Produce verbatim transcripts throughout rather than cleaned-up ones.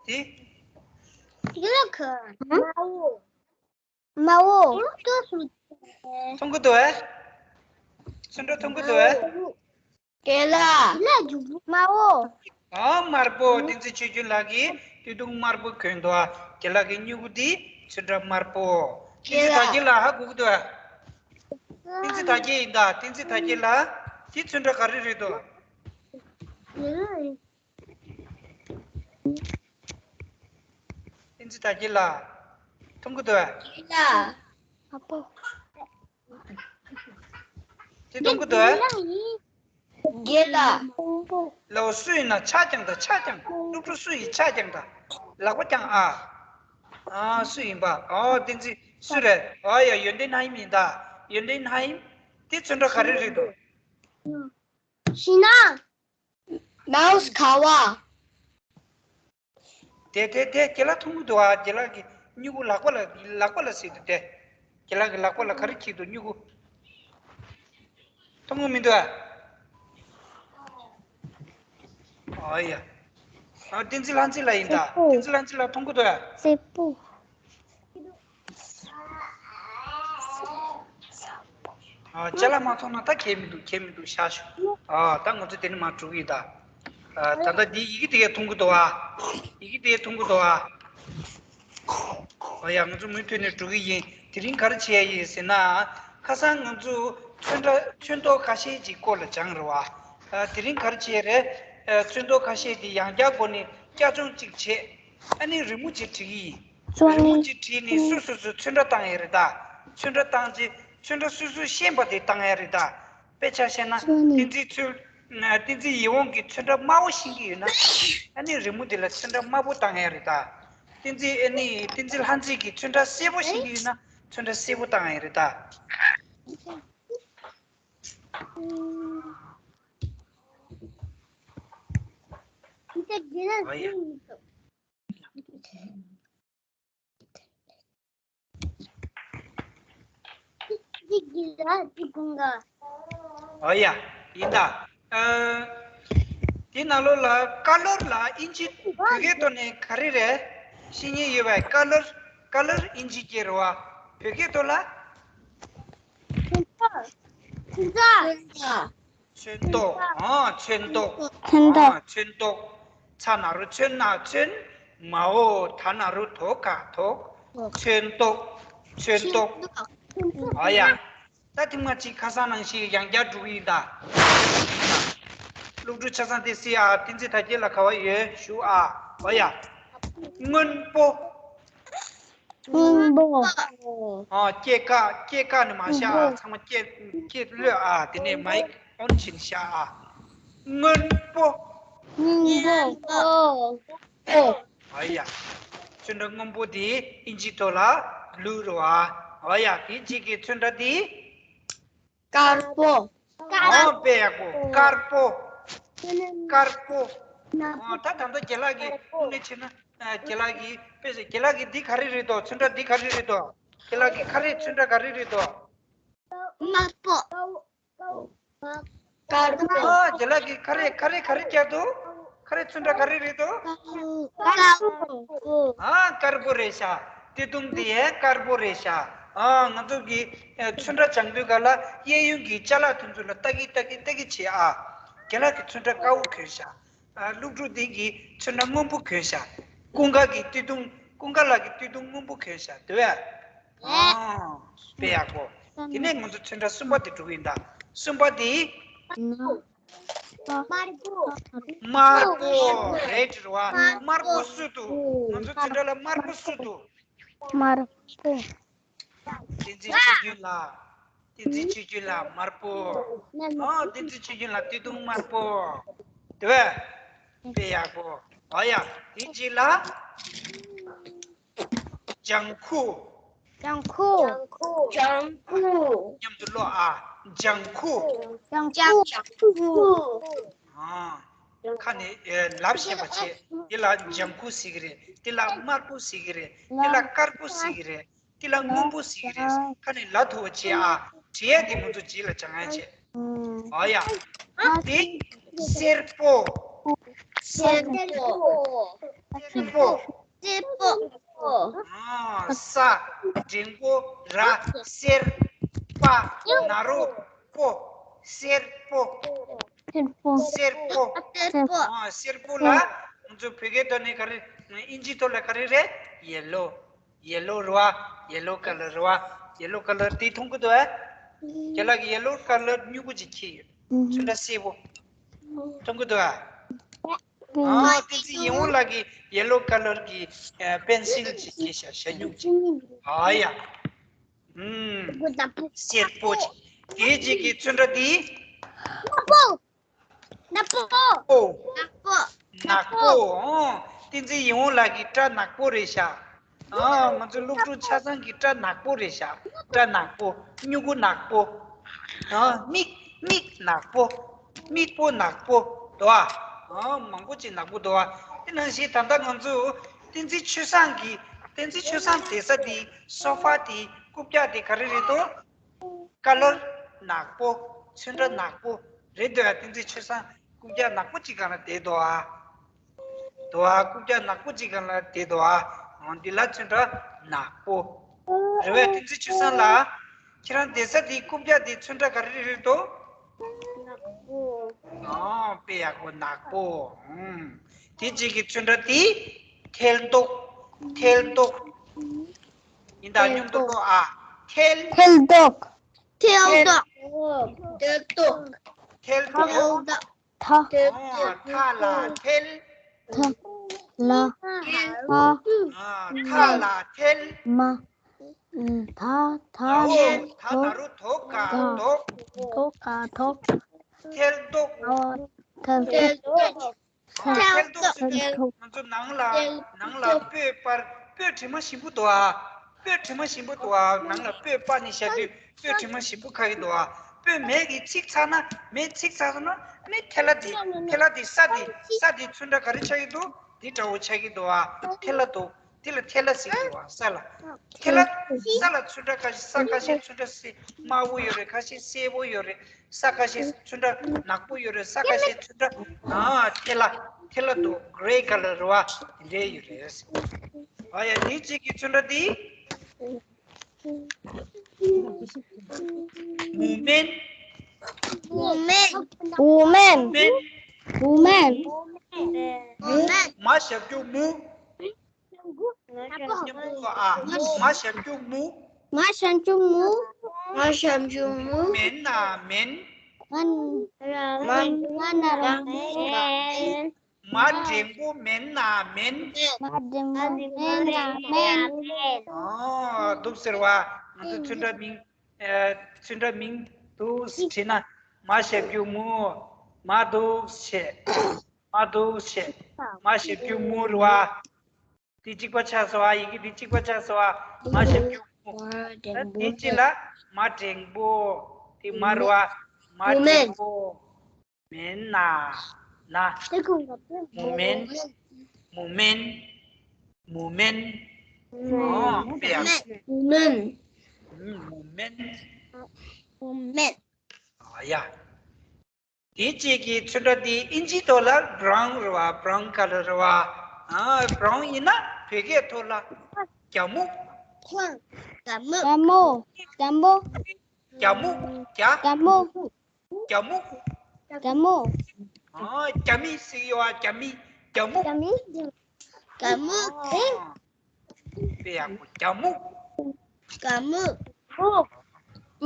དེ། དེ་ལ་ག་མའོ། མའོ། ལྟོས་སུ། མཐོང་གི་འདུག་ཨེ། ཚོན་ཁྲ་མཐོང་གི་འདུག་ཨེ། རྒན་ལགས། དེ་ལ་འཇུག་མའོ། ཨ་དམར་པོ། བསྟན་འཛིན་ཆོས་སྐྱོང་ལགས་ཀྱིས་སྟོད་ཐུང་དམར་པོ་གྱོན་འདུག་ཨ། རྒན་ལགས་ཀྱི་སྨྱུ་གུ་འདི་ཚོན་ཁྲ་དམར་པོ། བསྟན་འཛིན་དར་རྒྱས་ལགས་ཧ་གོ་གི་འདུག་ཨ། བསྟན་འཛིན་དར་རྒྱས་ཡིན་ད། བསྟན་འཛིན་དར་རྒྱས་ལགས། འདི་ཚོན་ཁྲ་ག་རེ་རེད་འདུག་བསྟན་འཛིན་དར་རྒྱས་ལགས། མཐོང་གི་འདུག་ཨ། ལགས། ཨ་པོ། དེ་མཐོང་གི་འདུག་ཨ། རྒན་ལགས། ལགས་སོ། སུ་ཡིན་ན་ཆ་རྐྱང་དང་། ཆ་རྐྱང་། སློབ་ཕྲུག་སུ་ཡིན་ཆ་རྐྱང་དང་། ལག་པ་བརྐྱངས་ཨ། ཨ་སུ་ཡིན་པ། ཨོ་བསྟན་འཛིན་སུ་རེད། ཨོ་ཡ་ཡོན་ཏན་ཧ་ཡིམ་ཡིན་ད། ཡོན་ཏན་ཧ་ཡིམ། དེ་ཚོན་ཁྲ་ག་རེ་རེད་འདུག་ཤི་ན། མའོ་སི་ཁ་བ། དེ་དེ་དེ་རྒན་ལགས་མཐོང་གི་འདུག་ཨ། རྒན་ལགས་ཀྱི་སྨྱུ་གུ་ལག་པ་ལ། ལག་པ་ལ་ཟེར་འདུག་དེ། རྒན་ལགས་ཀྱི་ལག་པ་ལ་ག་རེ་འཁྱེར་འདུག་སྨྱུ་གུ། མཐོང་གི་མི་འདུག་ཨ། ཨ་ཡ། ཨ་བསྟན་འཛིན་ལྷ་མཛེས་ལགས་ཡིན་ད། སེར་པོ། བསྟན་འཛིན་ལྷ་མཛེས་ལགས་མཐོང་གི་འདུག་ཨ། སེར་པོ། ཨ་ཅ་ལག་མ་མཐོང་ན་ད་གལ་མི་འདུག་གལ་མི་འདུག་བཞག་ཞུ། ཨ་ད་ང་ཚོ་དེ་ནས་མར་འགྲོ་གི་ཡིན་ད། ཨ་ད་ལྟ་འདི་ཡི་གེ་དེ་གས་མཐོང་གི་འདུག་ཨ། ཡི་གེ་དེ་གས་མཐོང་གི་འདུག་ཨ། ཨ་ཡ། ང་ཚོ་མུ་མཐུད་ནས་འགྲོ་གི་ཡིན། དེ་རིང་ག་རེ་བྱས་ཡིན་ཟེར་ན། ཁ་སང་ང་ཚོ་ཚོན་ཁྲ། ཚོན་མདོག་ཁ་ཤས་ཅིག་སྐོར་ལ་སྦྱངས་རེད་བ། ཨ་དེ་རིང་ག་རེ་བྱས་རེད། ཨ་ཚོན་མདོག་ཁ་ཤས་དེ་ཡང་བསྐྱར་སྒོ་ནས་བསྐྱར་སྦྱོང་ཅིག་བྱས། ཨ་ནི་རི་མོ་ཅིག་བྲིས་ཡིན། རི་མོ་ཅིག་བྲིས་ནས་སོ་སོ་སོ་ཚོན་ཁྲ་བཏང་ཡས་རེད་ད། ཚོན་ཁྲ་བཏང་རྗེས་ཚོན་ཁྲ་སོ་སོས་ཤེས་པ་དེ་བཏང་ཡས་རེད་ད། དཔེ་ཆ་བཤད་ན། བསྟན་འཛིན་ཚོན། བསྟན་འཛིན་ཡིད་འོང་གི་ཚོན་ཁྲ་དམར་པོ་ཤེས་ཀྱི་ཡོད་ན། ཨ་ནི་རི་མོ་དེ་ལ་ཚོན་ཁྲ་དམར་པོ་བཏང་ཡས་རེད་ད། བསྟན་འཛིན། ཨ་ནི་བསྟན་འཛིན་ལྷ་མཛེས་ཀྱི་ཚོན་ཁྲ་སེར་པོ་ཤེས་ཀྱི་ཡོད་ན་ཚོན་ཁྲ་སེར་པོ་བཏང་ཡས་རེད་ད། ཨ་ཡ། འོ་ཡ། ཡིན་ད། ཨ། དེ་ནང་ལོགས་ལ་ཀ་ལར་ལ་ཨིན་ཇི་བོད་སྐད་ཐོག་ནས་ག་རེ་རེད། ཤེས་མཁན་ཡོད་པས། ཀ་ལར། ཀ་ལར་ཨིན་ཇི་སྐད་རེད་བ། བོད་སྐད་ཐོག་ལ། ཚོན་མདོག་ཚོན་མདོག་ཨ་ཚོན་མདོག་ཚོན་མདོག་ཨ་ཚོན་མདོག་ཚ་ན་རོ་ཚོན། ན་ཚོན། མའོ། ད་ན་རོ་དོ་ག་དོག་ཚོན་མདོག་ཚོན་མདོག་ཨ་ཡ། ད་ཐེངས་མ་གཅིག་ཁ་སང་ནང་བཞིན་ཡང་བསྐྱར་འགྲོ་གི་ཡིན་ད། སློབ་ཕྲུག་ཆ་ཚང་དེ་གཟིགས་ཨ། བསྟན་འཛིན་དར་རྒྱས་ལགས་ག་བ་ཡོད་ཞུ་ཨ། ཨ་ཡ། སྔོན་པོ། སྔོན་པོ། ཨ་སྐྱེས་ཀ་སྐྱེས་ཀ་ནས་མར་བཞག་ཨ། ཚང་མ་སྐྱེས་སྐྱེས་ལོས་ཨ། དེ་ནས་མའིག་ཨོན་བྱས་ནས་བཞག་ཨ། སྔོན་པོ། སྔོན་པོ། ཨ་ཡ། ཚོན་ཁྲ་སྔོན་པོ་དེ་ཨིན་ཇི་ཐོག་ལ་བླུགས་རོགས་ཨ། ཨ་ཡ། དེ་གཅིག་གི་ཚོན་ཁྲ་དེ། དཀར་པོ། ཨོ་དཔེ་ཡག་པོ། དཀར་པོ། དཀར་པོ། ཨོ་ད་ད་ལྟ་རྒན་ལགས་ཀྱིས་དངོས་གནས་བྱས་ན། ཨ་རྒན་ལགས་ཀྱིས་དཔེ་རྒན་ལགས་ཀྱིས་འདི་ག་རེ་རེད་དོ། ཚོན་ཁྲ་འདི་ག་རེ་རེད་དོ། རྒན་ལགས་ཀྱིས་ཁ་རས་ཚོན་ཁྲ་ག་རེ་རེད་དོ། དམར་པོ། དཀར་པོ། ཨ་རྒན་ལགས་ཀྱིས་ཁ་རས་ཁ་རས་ག་རེ་རྒྱག་འདུག་ཁ་རས་ཚོན་ཁྲ་ག་རེ་རེད་དོ། དཀར་པོ། ཨ་དཀར་པོ་རེད་ཤག་སྟོད་ཐུང་འདི་ཡང་དཀར་པོ་རེད་ཤག་ཨ་ང་ཚོ་གི་ཨ་ཚོན་ཁྲ་སྦྱང་དུས་སྐབས་ལ་གཡས་གཡོན་གྱི་ཅ་ལག་དེ་ཚོ་ལ་ལྟ་གི་ལྟ་གི་ལྟ་གི་བྱེད་ཨ། རྒན་ལགས་ཀྱིས་ཚོན་ཁྲ་དཀར་པོ་གྱོན་ཤག་ཨ་སློབ་ཕྲུག་འདི་གིས་ཚོན་ཁྲ་སྔོན་པོ་གྱོན་ཤག་ཀུན་དགའ་གིས་སྟོད་ཐུང་། ཀུན་དགའ་ལགས་ཀྱིས་སྟོད་ཐུང་སྔོན་པོ་གྱོན་ཤག་འདུག་གས། ཨ་དཔེ་ཡག་པོ། དེ་ནས་ང་ཚོ་ཚོན་ཁྲ་གསུམ་པ་དེ་འགྲོ་གི་ཡིན་ད། གསུམ་པ་དེ། དམར་པོ། དམར་པོ་རེད་རེད་བ། དམར་པོ་སུ་འདུག་ང་ཚོ་འཛིན་གྲྭ་ལ་དམར་པོ་སུ་འདུག་དམར་པོ། བསྟན་འཛིན་ཆོས་སྐྱོང་ལགས། བསྟན་འཛིན་ཆོས་སྐྱོང་ལགས་དམར་པོ། ཨ་བསྟན་འཛིན་ཆོས་སྐྱོང་ལགས་སྟོད་ཐུང་དམར་པོ། དེ་བས། དཔེ་ཡག་པོ། ཨ་ཡ། དེ་རྗེས་ལ། ལྗང་ཁུ། ལྗང་ཁུ། ལྗང་ཁུ། མཉམ་དུ་ཀློག་ཨ། ལྗང་ཁུ། ལྗང་ཁུ། ཨ། ཁ་ནས་ཨེ་ལབ་ཤེས་པ་བྱེད། འདི་ལ་ལྗང་ཁུ་ཟེར་གི་རེད། འདི་ལ་དམར་པོ་ཟེར་གི་རེད། འདི་ལ་དཀར་པོ་ཟེར་གི་རེད། འདི་ལ་སྔོན་པོ་ཟེར་གི་རེད། ཁ་ནས་ལབ་ཐུབ་པ་བྱེད་ཨ། བྲིས་ཡས་དེ་ང་ཚོ་རྗེས་ལ་སྦྱང་ཡ་བྱེད། ཨ་ཡ། དེ་སེར་པོ། སེར་པོ། སེར་པོ། སེར་པོ། ཨ། ས། འགྲེང་བུ། ར། སེར། པ། ན་རོ། པོ། སེར་པོ། སེར་པོ། སེར་པོ། སེར་པོ། ཨ། སེར་པོ་ལ་ང་ཚོ་བོད་སྐད་ཐོག་ནས་ག་རེ། ཨིན་ཇི་ཐོག་ལ་ག་རེ་རེད། ཡེ་ལོ། ཡེ་ལོ་རེད་བ། ཡེ་ལོ་ཀ་ལར་རེད་བ། ཡེ་ལོ་ཀ་ལར་དེ་མཐོང་གི་འདུག་ཨ། རྒན་ལགས་ཀྱིས་ཡེ་ལོ་ཀ་ལར་སྨྱུ་གུ་ཅིག་ཁྱེར་ཡོད། ཚོན་ཁྲ་སེར་པོ། མཐོང་གི་འདུག་ཨ། ཨ། བསྟན་འཛིན་ཡིད་འོང་ལགས་ཀྱིས་ཡེ་ལོ་ཀ་ལར་གྱི་ཨ་པེན་སིལ་ཅིག་ཁྱེར་ཤག་ཞ་སྨྱུག་ཅིག་ཨ་ཡ། ཨུམ། སེར་པོ་ཅིག་དེ་གཅིག་གི་ཚོན་ཁྲ་དེ། ནག་པོ། ནག་པོ། ནག་པོ། ནག་པོ། ཨོ། བསྟན་འཛིན་ཡིད་འོང་ལགས་ཀྱི་སྐྲ་ནག་པོ་རེད་ཤག་ཨ། ང་ཚོ་སློབ་ཕྲུག་ཆ་ཚང་གི་སྐྲ་ནག་པོ་རེད་ཤག་སྐྲ་ནག་པོ། སྨྱུ་གུ་ནག་པོ། ཨ། མིག་མིག་ནག་པོ། མིག་པོ་ནག་པོ་འདུག་ཨ། ཨ། མང་པོ་ཅིག་ནག་པོ་འདུག་ཨ། དེ་ནང་བཞིན་ད་ལྟ་ང་ཚོ་བསྟན་འཛིན་ཆོས་བཟང་གི་བསྟན་འཛིན་ཆོས་བཟང་བསྡད་ས་དེ་སོ་ཕ་དེ་རྐུབ་བཀྱག་དེ་ག་རེ་རེད་དོ། ཀ་ལར་ནག་པོ། ཚོན་ཁྲ་ནག་པོ་རེད་འདུག་ཨ། བསྟན་འཛིན་ཆོས་བཟང་རྐུབ་བཀྱག་ནག་པོ་གཅིག་སྒང་ལ་བསྡད་འདུག་ཨ། འདུག་ཨ། རྐུབ་བཀྱག་ནག་པོ་གཅིག་སྒང་ལ་བསྡད་འདུག་ཨ། འོ་འདི་ལ་ཚོན་ཁྲ་ནག་པོ་རེད་པས། བསྟན་འཛིན་ཆོས་བཟང་ལགས། ཁྱེད་རང་བསྡད་ས་དེའི་རྐུབ་བཀྱག་དེ་ཚོན་ཁྲ་ག་རེ་རེད་དོ། ནག་པོ། ཨོ། དཔེ་ཡག་པོ། ནག་པོ། ཨུམ། དེ་གཅིག་གི་ཚོན་ཁྲ་དེ་ཐལ་མདོག་ཐལ་མདོག་ཡིན་ད། སྙོམས་འདོགས་ཨ། ཐལ། ཐལ་མདོག་ཐལ་མདོག་ཐལ་མདོག་ཐལ་མདོག་ཐལ་མདོག་ཐ། ཨོ། ཐ་ལ་ཐལ། ཐ་ལ་ཐལ། ཨ། ཐ་ལ་ཐལ། མ། ཐ། ཐ་ཨོ། ན་རོ་ཐ་ན་རོ་ཐོ་ག་ཐོག་ཐོ་ག་ཐོག་ཐལ་མདོག་ཨོ། ཐལ་མདོག་ཐལ་མདོག་ཨོ། ཐལ་མདོག་ཟེར་དུས་ང་ཚོ་ནང་ལ་ནང་ལ་སྤོས་པར་སྤོས་དྲི་མ་ཞིམ་པོ་འདུག་ཨ། སྤོས་དྲི་མ་ཞིམ་པོ་འདུག་ཨ། ནང་ལ་སྤོས་པར་ནས་བཞག་དུས་སྤོས་དྲི་མ་ཞིམ་པོ་ཁ་གི་འདུག་ཨ། སྤོས་མེ་གིས་འཚིག་ཚར་ན། མེ་འཚིག་ཚར་སོང་ན། མེ་ཐལ་བ་དེ་ཐལ་བ་དེ་ས་དེ་ས་དེ་ཚོན་ཁྲ་ག་རེ་ཆགས་ཀྱི་འདུག་དེ་འདྲ་བོ་ཆགས་ཀྱི་འདུག་ཨ། ཐལ་བ་འདུག་དེ་ལ་ཐལ་བ་ཟེར་གྱི་འདུག་ཨ། ས་ལ་ཐལ་བ། ས་ལ་ཚོན་ཁྲ་ཁ་ཤས། ས་ཁ་ཤས་ཚོན་ཁྲ་སེ་དམར་པོ་ཡོད་རེད། ཁ་ཤས་སེར་པོ་ཡོད་རེད། ས་ཁ་ཤས་ཚོན་ཁྲ་ནག་པོ་ཡོད་རེད། ས་ཁ་ཤས་ཚོན་ཁྲ། ཨ། ཐལ་བ། ཐལ་བ་འདུག Grey color རེད་བ། དེ་འདྲའི་ཡོད་རེད། ཨ་ཡ། དེ་གཅིག་གི་ཚོན་ཁྲ་དེ། མུ་མེན། མུ་མེན། མུ་མེན། མུ་མེན། མུ་མེན། མ་ཞབས་ཀྱུ་མུ། མཉམ་དུ་ཨ། མ་ཞབས་ཀྱུ་མུ། མ་ཞབས་ཀྱུ་མུ། མ་ཞབས་ཀྱུ་མུ། མེན་ན་མེན། མ་ན་རོ་མེན། མ་འགྲེང་བུ་མེན་ན་མེན། མ་འགྲེང་བུ་མེན་ན་མེན། ཨོ། འདུག་ཟེར་བ། ང་ཚོ་ཚོན་ཁྲ་མིང་། ཨ། ཚོན་ཁྲ་མིང་འདུག་བྲིས་ན། མ་ཞབས་ཀྱུ་མུ། མ་འདུག་བྱས། མ་འདུག་བྱས། མ་ཞབས་ཀྱུ་མུ་རེད་བ། འདི་གཅིག་པ་ཆགས་སོང་ཨ། ཡི་གེ་འདི་གཅིག་པ་ཆགས་སོང་ཨ། མ་ཞབས་ཀྱུ་མུ། ད་འདི་གཅིག་ལ་མ་འགྲེང་བུ། འདི་མ་རེད་བ། མ་འགྲེང་བུ། མེན་ན། ན། མུ་མེན། མུ་མེན། མུ་མེན། ཨོ། དཔེ་ཡག་མུ་མེན། མུ་མེན། མུ་མེན། ཨ་ཡ། དེ་གཅིག་གི་ཚོན་ཁྲ་དེ་ཨིན་ཇི་ཐོག་ལ་brown རེད་བ། brown color རེད་བ། ཨ། brown ཡིན་ན་བོད་སྐད་ཐོག་ལ་རྒྱ་སྨུག་རྒྱ་སྨུག་རྒྱ་སྨུག་རྒྱ་སྨུག་རྒྱ་སྨུག་རྒྱ་རྒྱ་སྨུག་རྒྱ་སྨུག་རྒྱ་སྨུག་ཨ། རྒྱ་མི་ཟེར་གྱི་ཡོད་བ། རྒྱ་མི། རྒྱ་སྨུག་རྒྱ་མི། རྒྱ་སྨུག་ཨ། དཔེ་ཡག་པོ། རྒྱ་སྨུག་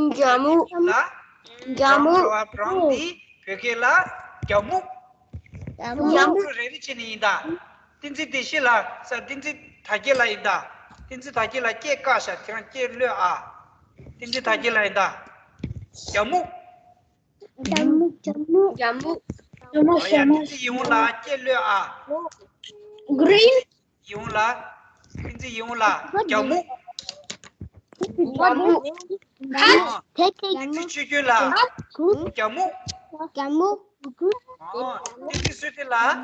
རྒྱ་སྨུག་རྒྱ་སྨུག་ལ། རྒྱ་སྨུག brown འདི་བོད་སྐད་ལ་རྒྱ་སྨུག་རྒྱ་སྨུག་རེ་རེ་བྱས་ནས་ཡིན་ད། བསྟན་འཛིན་བདེ་གཤེགས་ལགས། བསྟན་འཛིན་དར་རྒྱས་ལགས་ཡིན་ད། བསྟན་འཛིན་དར་རྒྱས་ལགས་སྐད་བཀག་ཤག་དེ་རང་སྐད་གློད་ཨ། བསྟན་འཛིན་དར་རྒྱས་ལགས་ཡིན་ད། རྒྱ་སྨུག་རྒྱ་སྨུག་རྒྱ་སྨུག་རྒྱ་སྨུག་ཨོ་ཡ། བསྟན་འཛིན་ཡིད་འོང་ལགས་སྐད་གློད་ཨ། green ཡིད་འོང་ལགས། བསྟན་འཛིན་ཡིད་འོང་ལགས། རྒྱ་སྨུག་རྒྱ་སྨུག་ཨ། བསྟན་འཛིན་ཆོས་སྐྱོང་ལགས། རྒྱ་སྨུག་རྒྱ་སྨུག་ཨ། བསྟན་འཛིན་བསོད་བདེ་ལགས།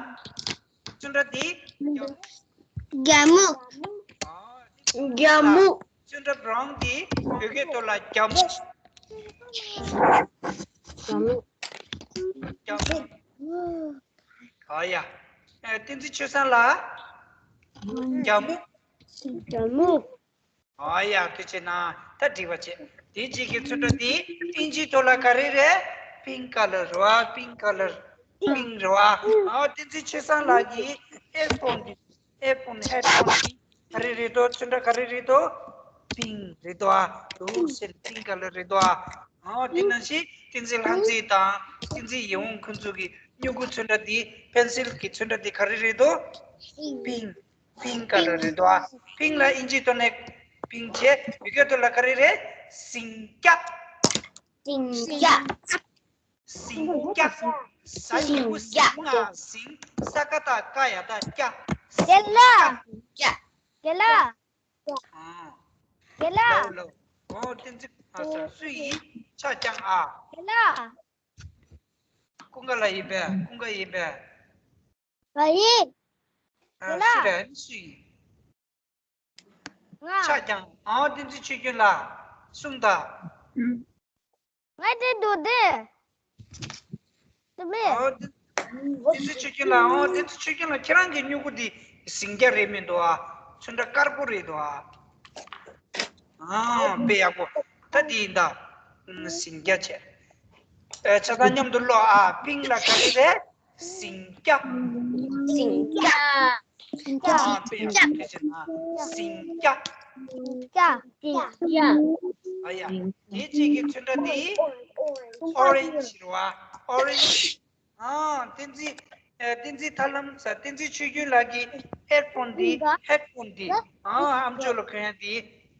ཚོན་ཁྲ་འདི་རྒྱ་སྨུག་རྒྱ་སྨུག་ཨ། བསྟན་འཛིན་རྒྱ་སྨུག་ཚོན་ཁྲ་brown འདི་བོད་སྐད་ཐོག་ལ་རྒྱ་སྨུག་རྒྱ་སྨུག་རྒྱ་སྨུག་ཨ་ཡ། ཨ། བསྟན་འཛིན་ཆོས་བཟང་ལགས། རྒྱ་སྨུག་རྒྱ་སྨུག་ཨ་ཡ། དེ་བྱས་ན་ད་འགྲིག་པ་བྱས། དེ་གཅིག་གི་ཚོན་ཁྲ་དེ་ཨིན་ཇིའི་ཐོག་ལ་ག་རེ་རེད། Pink color རེད་བ། Pink color. Pink རེད་བ། ཨ་བསྟན་འཛིན་ཆོས་བཟང་ལགས་ཀྱི་ཧེཌ་ཕོན་འདི། ཧེཌ་ཕོན། ཧེཌ་ཕོན་འདི་ག་རེ་རེད་དོ། ཚོན་ཁྲ་ག་རེ་རེད་དོ། Pink རེད་དོ། ཨ་འདུག་སེ། Pink color རེད་དོ། ཨ་དེ་ནང་བཞིན་བསྟན་འཛིན་ལྷ་མཛེས་དང་བསྟན་འཛིན་ཡིད་འོང་ཁོང་ཚོ་གི་སྨྱུ་གུ་ཚོན་ཁྲ་འདི། པེན་སིལ་གྱི་ཚོན་ཁྲ་འདི་ག་རེ་རེད་དོ། Pink. Pink color རེད་དོ། ཨ་pink ལ་ཨིན་ཇིའི་ཐོག་ནས་pink བྱས། བོད་སྐད་ཐོག་ལ་ག་རེ་རེད། ཟིང་སྐྱ། ཟིང་སྐྱ། ཟིང་སྐྱ། ཟ་ཞབས་ཀྱུ་ཟིང་། ང་ཟིང་། ས་ཀ་བཏགས་སྐ་ཡ་བཏགས་སྐྱ། དེ་ལ། ཟིང་སྐྱ། དེ་ལ། ཨ། དེ་ལ། ལའོ་ལའོ། ཨོ་བསྟན་འཛིན་ཨ་ས་སུ་ཡིན། ཕྱག་བརྐྱངས་ཨ། དེ་ལ། ཀུན་དགའ་ལགས་ཡིན་པས། ཀུན་དགའ་ཡིན་པས། ང་ཡིན། ཨ་དེ་ལ། སུ་རེད། སུ་ཡིན། ང་། ཕྱག་བརྐྱངས། ཨ་བསྟན་འཛིན་ཆོས་སྐྱོང་ལགས་གསུངས་དང་། ང་དེ་འདུག་སྟེ། དེ་མེད། ཨ་བསྟན་འཛིན་ཆོས་སྐྱོང་ལགས། ཨ་བསྟན་འཛིན་ཆོས་སྐྱོང་ལགས། ཁྱེད་རང་གི་སྨྱུ་གུ་འདི་ཟིང་སྐྱ་རེད་མི་འདུག་ཨ། ཚོན་ཁྲ་དཀར་པོ་རེད་འདུག་ཨ། ཨ་དཔེ་ཡག་པོ། ད་འདི་ཡིན་ད། ཨ་ཟིང་སྐྱ་བྱས། ཨ་ཆ་ཚང་མཉམ་དུ་ཀློག་ཨ། pink ལ་ག་རེ་རེད། ཟིང་སྐྱ། ཟིང་སྐྱ། ཟིང་སྐྱ། ཨ་དཔེ་ཡག་པོ་དེ་བྱས་ན། ཟིང་སྐྱ། ཟིང་སྐྱ། ཟིང་སྐྱ། ཨ་ཡ། དེ་གཅིག་གི་ཚོན་ཁྲ་དེ་ཨོ་རེན་ཇི་རེད་བ། ཨོ་རེན་ཇི། ཨ་བསྟན་འཛིན། ཨ་བསྟན་འཛིན་ཐར་ལམ་ཟེར། བསྟན་འཛིན་ཆོས་སྐྱོང་ལགས་ཀྱི་ཧེཌ་ཕོན་འདི། ཧེཌ་ཕོན་འདི། ཨ་ཨམ་ཅོག་ལ་གོན་ཡ་འདི།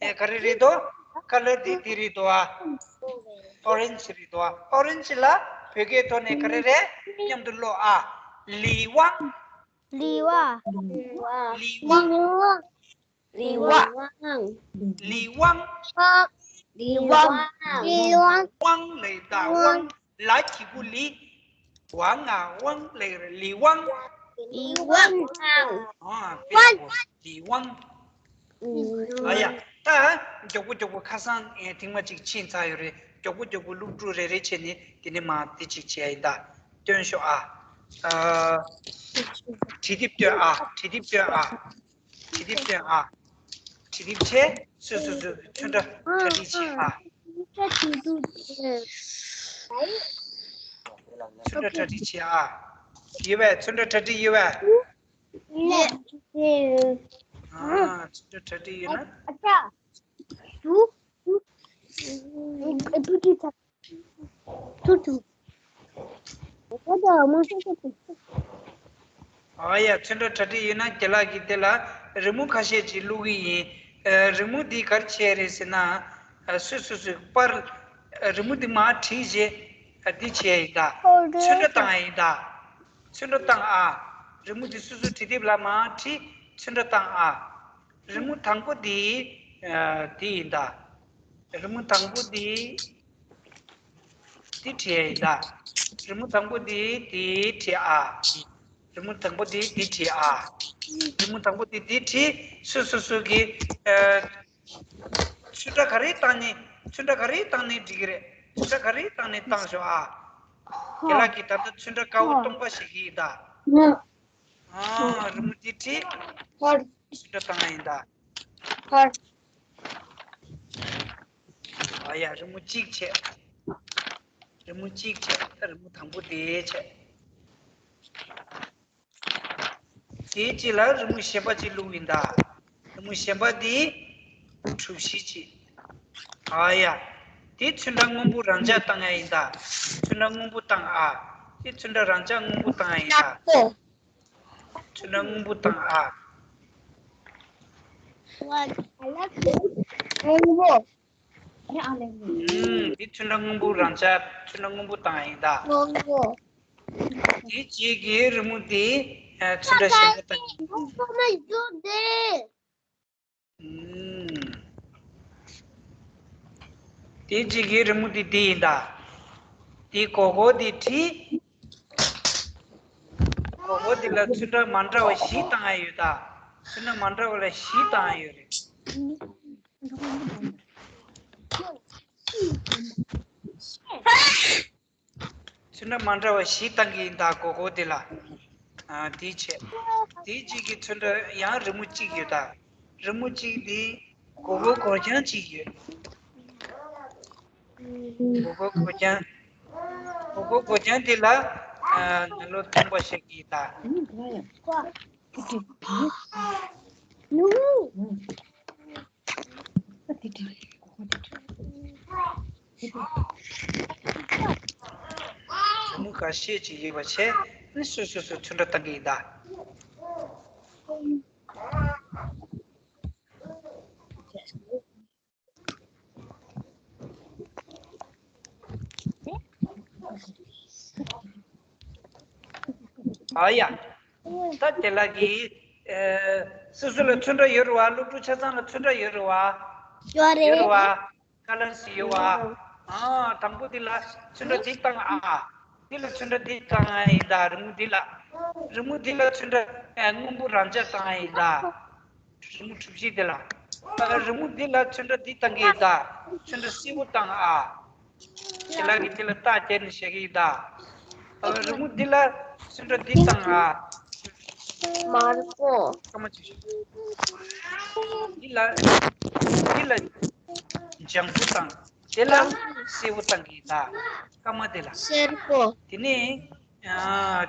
ཨེ་ག་རེ་རེད་དོ། ཀ་ལར་འདི་འདི་རེད་དོ། ཨ་ཨོ་རེན་ཇི་རེད་དོ། ཨ་ཨོ་རེན་ཇི་ལ་བོད་སྐད་ཐོག་ནས་ག་རེ་རེད། མཉམ་དུ་ཀློག་ཨ། ལི་ཝང་། ལི་ཝང་། ལི་ཝང་། ལི་ཝང་། ལི་ཝང་། ལི་ཝང་། ལི་ཝང་། ཝང་ལས་ད་ཝང་། ལ་གི་གུ་ལི། ཝང་ང་ཝང་ལས་རེད། ལི་ཝང་། ལི་ཝང་། ཨ་དཔེ་ཡག་པོ། ལི་ཝང་། ཨ་ཡ། ད་མགྱོགས་པོ་མགྱོགས་པོ། ཁ་སང་ཨེ་ཐེངས་མ་གཅིག་ཕྱིན་ཚར་ཡོད་རེད། མགྱོགས་པོ་མགྱོགས་པོ་སློབ་ཕྲུག་རེ་རེ་བྱས་ནས་དེ་ནས་མར་དེ་གཅིག་བྱས་ཡིན་ད། སྟོན་ཤོག་ཨ། ཨ་བྲིས་དེབ་སྟོན་ཨ། བྲིས་དེབ་སྟོན་ཨ། བྲིས་དེབ་སྟོན་ཨ། བྲིས་དེབ་བྱས། སོ་སོ་སོ་ཚོན་ཁྲ་གྲ་སྒྲིག་བྱེད་ཨ། ཚོན་ཁྲ་གྲ་སྒྲིག་བྱེད་ཨ། ཡོད་པས། ཚོན་ཁྲ་གྲ་སྒྲིག་ཡོད་པས། ཨ་ཚོན་ཁྲ་གྲ་སྒྲིག་ཡོད་ན། ཨ་ཡ། ཚོན་ཁྲ་གྲ་སྒྲིག་ཡོད་ན་རྒན་ལགས་ཀྱིས་དེ་ལ་རི་མོ་ཁ་ཤས་ཅིག་བླུག་གི་ཡིན། ཨ་རི་མོ་འདི་ག་རེ་བྱས་རེད་ཟེར་ན། ཨ་སོ་སོ་སོའི་པར། ཨ་རི་མོ་འདི་མར་བྲིས་རྗེས། ཨ་འདི་བྱས་ཡིན་ད། ཚོན་ཁྲ་བཏང་ཡིན་ད། ཚོན་ཁྲ་བཏང་ཨ། རི་མོ་འདི་སོ་སོའི་བྲིས་དེབ་ལ་མར་བྲིས། ཚོན་ཁྲ་བཏང་ཨ། རི་མོ་དང་པོ་འདི། ཨ་འདི་ཡིན་ད། རི་མོ་དང་པོ་འདི། འདི་བྲིས་ཡིན་ད། རི་མོ་དང་པོ་འདི་འདི་བྲིས་ཨ། རི་མོ་དང་པོ་འདི་འདི་བྲིས་ཨ། རི་མོ་དང་པོ་འདི་འདི་བྲིས། སོ་སོ་སོ་གི་ཨ། ཚོན་ཁྲ་ག་རེ་བཏང་ནས། ཚོན་ཁྲ་ག་རེ་བཏང་ནས་འགྲིག་གི་རེད། ཚོན་ཁྲ་ག་རེ་བཏང་ནས་བཏང་ཤོག་ཨ། རྒན་ལགས་ཀྱིས་ད་ལྟ་ཚོན་ཁྲ་དཀར་པོ་སྟོང་པ་ཞིག་ཡིན་ད། ཨ་རི་མོ་འདི་བྲིས། ཚོན་ཁྲ་བཏང་ཡིན་ད། ཨ་ཡ། རི་མོ་གཅིག་བྱས། རི་མོ་གཅིག་བྱས། ད་རི་མོ་དང་པོ་དེ་བྱས། དེའི་རྗེས་ལ་རི་མོ་གཞན་པ་གཅིག་བླུགས་ཡིན་ད། རི་མོ་གཞན་པ་འདི་གྲུ་བཞི་གཅིག་ཨ་ཡ། དེ་ཚོན་ཁྲ་སྔོན་པོ་རང་འཇགས་བཏང་ཡ་ཡིན་ད། ཚོན་ཁྲ་སྔོན་པོ་བཏང་ཨ། དེ་ཚོན་ཁྲ་རང་འཇགས་སྔོན་པོ་བཏང་ཡ་ཡིན་ད། ཚོན་ཁྲ་སྔོན་པོ་བཏང་ཨ། སྔོན་པོ། ཨུམ། འདི་ཚོན་ཁྲ་སྔོན་པོ་རང་འཇགས་ཚོན་ཁྲ་སྔོན་པོ་བཏང་ཡིན་ད། སྔོན་པོ། དེའི་རྗེས་ཀྱི་རི་མོ་འདི་ཨ་ཚོན་ཁྲ་གཞན་པ་བཏང་ཡིན། སྔོན་པོ་མ་བཟོ་དེ། ཨུམ། དེའི་རྗེས་ཀྱི་རི་མོ་འདི་འདི་ཡིན་ད། འདི་གོ་གོ་འདི་བྲིས། གོ་གོ་འདི་ལ་ཚོན་ཁྲ་མ་འདྲ་བ་བཞི་བཏང་ཡ་ཡོད་ད། ཚོན་ཁྲ་མ་འདྲ་བ་ལ་བཞི་བཏང་ཡ་ཡོད་རེད། ཚོན་ཁྲ་མ་འདྲ་བ་བཞི་བཏང་གི་ཡིན་ད། གོ་གོ་འདི་ལ། ཨ། དེ་བྱས། དེ་གཅིག་གི་ཚོན་ཁྲ་ཡང་རི་མོ་གཅིག་ཡོད་ད། རི་མོ་གཅིག་དེ་སྒོར་སྒོར་སྒོར་རྐྱང་གཅིག་ཡོད། སྒོར་སྒོར་སྒོར་རྐྱང་། སྒོར་སྒོར་སྒོར་རྐྱང་དེ་ལ། ཨ། ནང་ལོ་སྟོང་པ་ཞིག་གི་ད། རི་མོ་འགའ་ཤས་ཅིག་ཡོད་པ་བྱས་ནི་སོ་སོ་སོ་ཚོན་ཁྲ་བཏང་གི་ཡིན་ད། ཨ་ཡ། ད་དེ་ལ་གི། ཨེ། སོ་སོ་ལ་ཚོན་ཁྲ་ཡོད་རེད་བ། སློབ་ཕྲུག་ཆ་ཚང་ལ་ཚོན་ཁྲ་ཡོད་རེད་བ། ཡོད་རེད། ཡོད་རེད་བ། ཀ་ལར་སི་ཡོད་བ། ཨ། དང་པོ་འདི་ལ་ཚོན་ཁྲ་འདི་བཏང་ཨ། འདི་ལ་ཚོན་ཁྲ་འདི་བཏང་ཨ་ཡིན་ད། རི་མོ་འདི་ལ། རི་མོ་འདི་ལ་ཚོན་ཁྲ། ཨ། སྔོན་པོ་རང་འཇགས་བཏང་ཨ་ཡིན་ད། རི་མོ་གྲུ་བཞི་འདི་ལ། ཨ། རི་མོ་འདི་ལ་ཚོན་ཁྲ་འདི་བཏང་གི་ཡིན་ད། ཚོན་ཁྲ་སེར་པོ་བཏང་ཨ། དེ་ལ་གི་དེ་ལ་རྟགས་བརྒྱབ་ནས་བཞག་གི་ཡིན་ད། ཨ། རི་མོ་འདི་ལ་ཚོན་ཁྲ་འདི་བཏང་ཨ། དམར་པོ། སྐར་མ་བཅུ། འདི་ལ། འདི་ལ་ལྗང་གུ་དང་། དེ་ལ་སེར་པོ་བཏང་གི་ད། སྐར་མ་དེ་ལ། སེར་པོ། དེ་ནས། ཨ།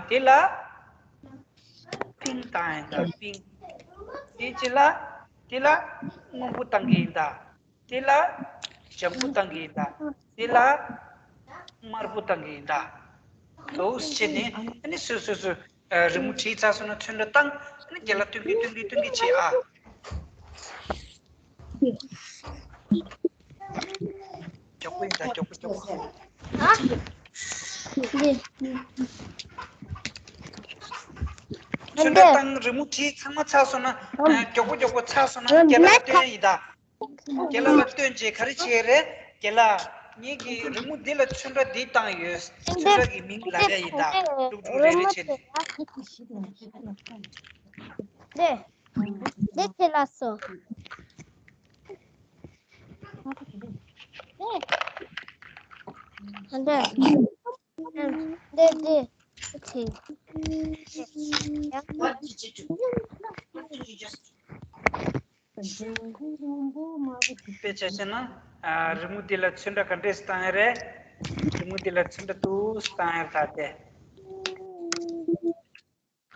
དེ་ལ་པིང་བཏང་ཡིན་ད། པིང་། དེ་ཅི་ལ། དེ་ལ་སྔོན་པོ་བཏང་གི་ཡིན་ད། དེ་ལ་ལྗང་གུ་བཏང་གི་ཡིན་ད། དེ་ལ་དམར་པོ་བཏང་གི་ཡིན་ད། འདུག་སེ་བྱས་ནས་ཨ་ནི་སོ་སོ་སོ། ཨ། རི་མོ་བྲིས་ཚར་སོང་ན་ཚོན་ཁྲ་བཏང་། ཨ་ནི་རྒན་ལགས་སྟོན་གི་སྟོན་གི་སྟོན་གི་བྱེད་ཨ། མགྱོགས་པོ་ཡིན་ད། མགྱོགས་པོ་མགྱོགས་པོ། ཨ། འདི། ཚོན་ཁྲ་བཏང་། རི་མོ་བྲིས་ཚང་མ་ཚར་སོང་ན། ཨ། མགྱོགས་པོ་མགྱོགས་པོ་ཚར་སོང་ན་རྒན་ལགས་ལ་སྟོན་ཡིན་ད། རྒན་ལགས་ལ་སྟོན་བྱས་ག་རེ་བྱེད་རེད། རྒན་ལགས། ངེད་ཀྱི་རི་མོ་འདི་ལ་ཚོན་ཁྲ་འདི་བཏང་ཡོད། ཚོན་ཁྲ་གི་མིང་ལབ་ཡ་ཡིན་ད། སློབ་ཕྲུག་རེ་རེ་བྱས་ནས། འདི། འདི་ཁྱེད་ལ་སོ། འདི། འདི། འདི། འདི། དཔེ་ཆ་བཤད་ན། ཨ། རི་མོ་འདི་ལ་ཚོན་ཁྲ་ག་འདྲས་བཏང་ཡ་རེད། རི་མོ་འདི་ལ་ཚོན་ཁྲ་འདུག་སེ་བཏང་ཡ་རེད་ད། དེ་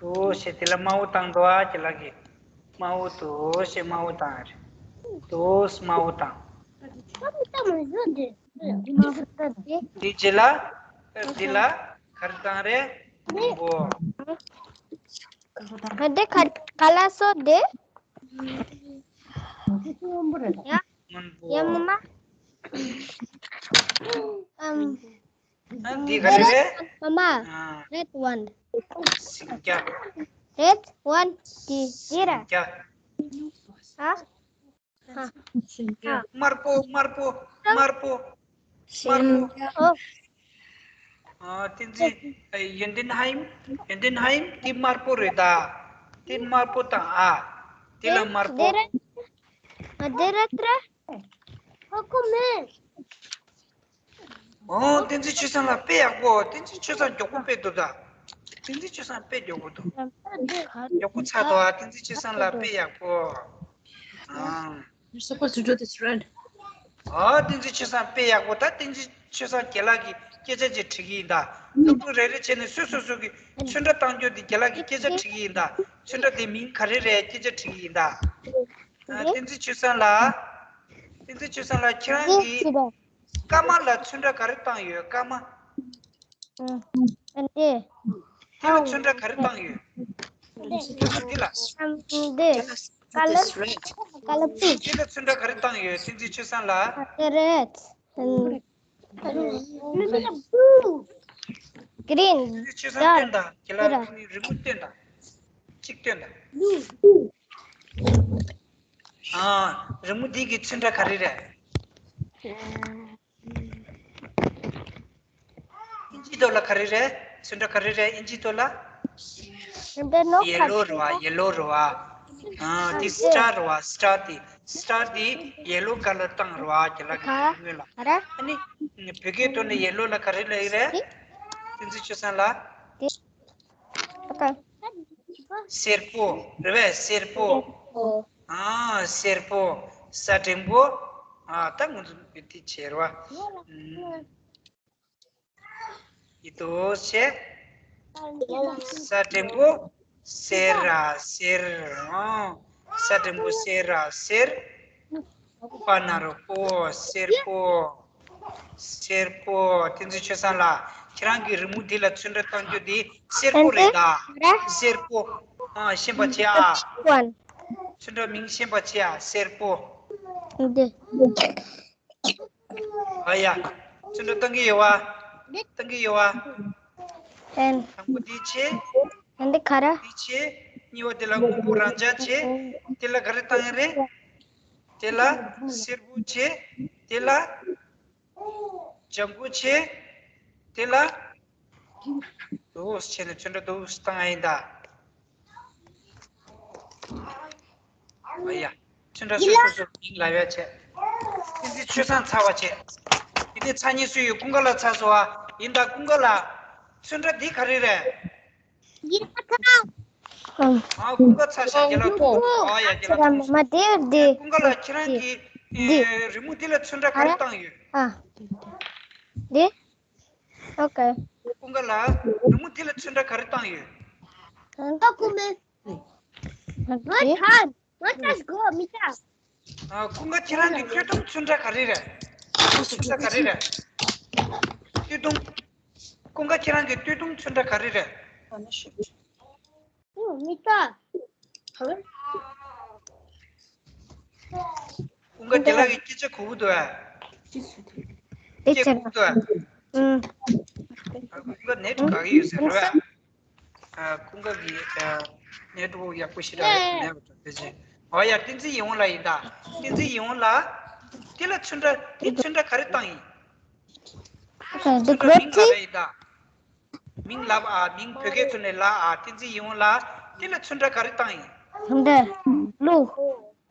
འདུག་སེ་དེ་ལ་དམར་པོ་བཏང་འདུག་ཨ། ཁྱེད་ལ་གི་དམར་པོ་འདུག་སེ་དམར་པོ་བཏང་ཡ་རེད། འདུག་སེ་དམར་པོ་བཏང་། འདི་རྗེས་ལ། འདི་ལ་ག་རེ་བཏང་རེད། སྔོན་པོ། འདི་ག་ག་ལ་སོ་འདི། ཡ། སྔོན་པོ། ཡ་མ་མ། ཨམ། ཨ། འདི་ག་རེ་རེད། མ་མ། ཨ། རེད་ཝན། སེང་སྐྱ། རེད་ཝན་འདི་འདི་ར། སེང་སྐྱ། ཨ། ཧ། ཧ། དམར་པོ། དམར་པོ། དམར་པོ། དམར་པོ། ཨོ། ཨ། བསྟན་འཛིན། ཨ། ཡོན་ཏན་ཧའེམ། ཡོན་ཏན་ཧའེམ་འདི་དམར་པོ་རེད་ད། འདི་དམར་པོ་དང་ཨ། འདི་ལ་དམར་པོ། འདི་ར། ཨ། འདི་ར་ཏྲ། ཧ་གོ་མེད། ཨོ། བསྟན་འཛིན་ཆོས་བཟང་ལགས་དཔེ་ཡག་པོ། བསྟན་འཛིན་ཆོས་བཟང་མགྱོགས་པོ་དཔེ་འདུག་ད། བསྟན་འཛིན་ཆོས་བཟང་དཔེ་མགྱོགས་པོ་འདུག་མགྱོགས་པོ་ཚར་འདུག་ཨ། བསྟན་འཛིན་ཆོས་བཟང་ལགས་དཔེ་ཡག་པོ། ཨ། You're supposed to do this, right? ཨ། བསྟན་འཛིན་ཆོས་བཟང་དཔེ་ཡག་པོ། ད་བསྟན་འཛིན་ཆོས་བཟང་རྒན་ལགས་ཀྱིས་སྐད་ཆ་ཅིག་དྲི་གི་ཡིན་ད། སློབ་ཕྲུག་རེ་རེ་བྱས་ནས་སོ་སོ་སོ་གི་ཚོན་ཁྲ་བཏང་རྒྱུ་འདི་རྒན་ལགས་ཀྱིས་སྐད་ཆ་དྲི་གི་ཡིན་ད། ཚོན་ཁྲ་དེ་མིང་ག་རེ་རེད། སྐད་ཆ་དྲི་གི་ཡིན་ད། ཨ། བསྟན་འཛིན་ཆོས་བཟང་ལགས། བསྟན་འཛིན་ཆོས་བཟང་ལགས། ཁྱེད་རང་གིས། སྐར་མ་ལ་ཚོན་ཁྲ་ག་རེ་བཏང་ཡོད། སྐར་མ། ཨ། འདི། འདི་ལ་ཚོན་ཁྲ་ག་རེ་བཏང་ཡོད། འདི་ལ། འདི། ཀ་ལར། ཀ་ལར་པིང་། འདི་ལ་ཚོན་ཁྲ་ག་རེ་བཏང་ཡོད། བསྟན་འཛིན་ཆོས་བཟང་ལགས། རེད། གི་རིན། བསྟན་འཛིན་ཆོས་བཟང་སྟོན་དང་། རྒན་ལགས་རི་མོ་སྟོན་དང་། གཅིག་སྟོན་དང་། ཨ། རི་མོ་འདི་གི་ཚོན་ཁྲ་ག་རེ་རེད། ཨིན་ཇིའི་ཐོག་ལ་ག་རེ་རེད། ཚོན་ཁྲ་ག་རེ་རེད། ཨིན་ཇིའི་ཐོག་ལ། ཡེ་ལོ་རེད་བ། ཡེ་ལོ་རེད་བ། ཨ། འདི་སི་ཊར་རེད་བ། སི་ཊར་དེ། སི་ཊར་དེ་ཡེ་ལོ་ཀ་ལར་བཏང་རེད་བ། རྒན་ལགས་ཀྱིས་སྔོན་ལ། ཨ་ནི་བོད་སྐད་ཐོག་ནས་ཡེ་ལོ་ལ་ག་རེ་ལབ་ཀྱི་རེད། བསྟན་འཛིན་ཆོས་བཟང་ལགས། སེར་པོ། རེད་པས། སེར་པོ། ཨ། སེར་པོ། ས་འགྲེང་པོ། ཨ། ད་ང་ཚོ་དེ་བྱེད་རོགས། ཡིད་དུ་བྱེད། ས་འགྲེང་པོ་སེར་ར་སེར། ཨ། ས་འགྲེང་པོ་སེར་ར་སེར། པ་ན་རོ་པོ། སེར་པོ། སེར་པོ། བསྟན་འཛིན་ཆོས་བཟང་ལགས། ཁྱེད་རང་གི་རི་མོ་འདི་ལ་ཚོན་ཁྲ་བཏང་རྒྱུ་འདི་སེར་པོ་རེད་ད། སེར་པོ། ཨ། ཤེས་པ་བྱེད་ཨ། ཚོན་ཁྲ་མིང་ཤེས་པ་བྱེད་ཨ། སེར་པོ། འདི། ཨ་ཡ། ཚོན་ཁྲ་བཏང་གི་ཡོད་པ། བཏང་གི་ཡོད་པ། ཨན། དང་པོ་འདི་བྱེད། ཨན། འདི་ག་རེ། འདི་བྱེད། གཉིས་པ་དེ་ལ་སྔོན་པོ་རང་འཇགས་བྱེད། དེ་ལ་ག་རེ་བཏང་ཡ་རེད། དེ་ལ་སེར་པོ་བྱེད། དེ་ལ་ལྗང་གུ་བྱེད། དེ་ལ་དུག་བྱས་ནས་ཚོན་ཁྲ་དུག་བཏང་ཡ་ཡིན་ད། ཨ་ཡ། ཚོན་ཁྲ་སོ་སོ་སོ་མིང་ལབ་ཡ་བྱས། བསྟན་འཛིན་ཆོས་བཟང་ཚར་བ་བྱས། དེ་ནས་ཚར་གཉིས་སུ་ཡོད། ཀུན་དགའ་ལགས་ཚར་སོང་བ་ཡིན་ད། ཀུན་དགའ་ལགས། ཚོན་ཁྲ་འདི་ག་རེ་རེད། ཨ། ཀུན་དགའ་ཚར་ཤག་རྒན་ལགས་ཐུག་སོང་། ཨ་ཡ། རྒན་ལགས་ཐུག་སོང་། མ་དེ་དེ། ཀུན་དགའ་ལགས་ཁྱེད་རང་གི་ཨེ། རི་མོ་འདི་ལ་ཚོན་ཁྲ་ག་རེ་བཏང་ཡོད། ཨ། འདི། ཨོ་ཀེ། ཀུན་དགའ་ལགས། རི་མོ་འདི་ལ་ཚོན་ཁྲ་ག་རེ་བཏང་ཡོད། ད་ཀུ་མེ། ང་ད་ང་ད་གོ་མི་ད། ཨ། ཀུན་དགའ་ཁྱེད་རང་གི་སྟོད་ཐུང་ཚོན་ཁྲ་ག་རེ་རེད། ཚོན་ཁྲ་ག་རེ་རེད། སྟོད་ཐུང་། ཀུན་དགའ་ཁྱེད་རང་གི་སྟོད་ཐུང་ཚོན་ཁྲ་ག་རེ་རེད། མི་ད། ཀུན་དགའ་རྒན་ལགས་ཀྱི་སྐད་ཆ་གོ་གི་འདུག་ཨ། སྐད་ཆ་གོ་གི་འདུག་ཨ། ཨུམ། ཀུན་དགའ་ནེཊ་དགའ་གི་ཡོད་ས་རེད་པ། ཨ། ཀུན་དགའ་གི་ཨ། ནེཊ་ཝོག་ཡག་པོ་ཞེ་དྲག་མེད་པ་འདྲ་དེ་བཞིན། ཨོ་ཡ། བསྟན་འཛིན་ཡིད་འོང་ལགས་ཡིན་ད། བསྟན་འཛིན་ཡིད་འོང་ལགས། དེ་ལ་ཚོན་ཁྲ་དེ་ཚོན་ཁྲ་ག་རེ་བཏང་ཡིན། ཚོན་ཁྲ་མིང་ག་རེ་ཡིན་ད། མིང་ལབ་ཨ། མིང་བོད་སྐད་ཐོག་ནས་ལབ་ཨ། བསྟན་འཛིན་ཡིད་འོང་ལགས། དེ་ལ་ཚོན་ཁྲ་ག་རེ་བཏང་ཡིན། ཚོན་ཁྲ་གླུ།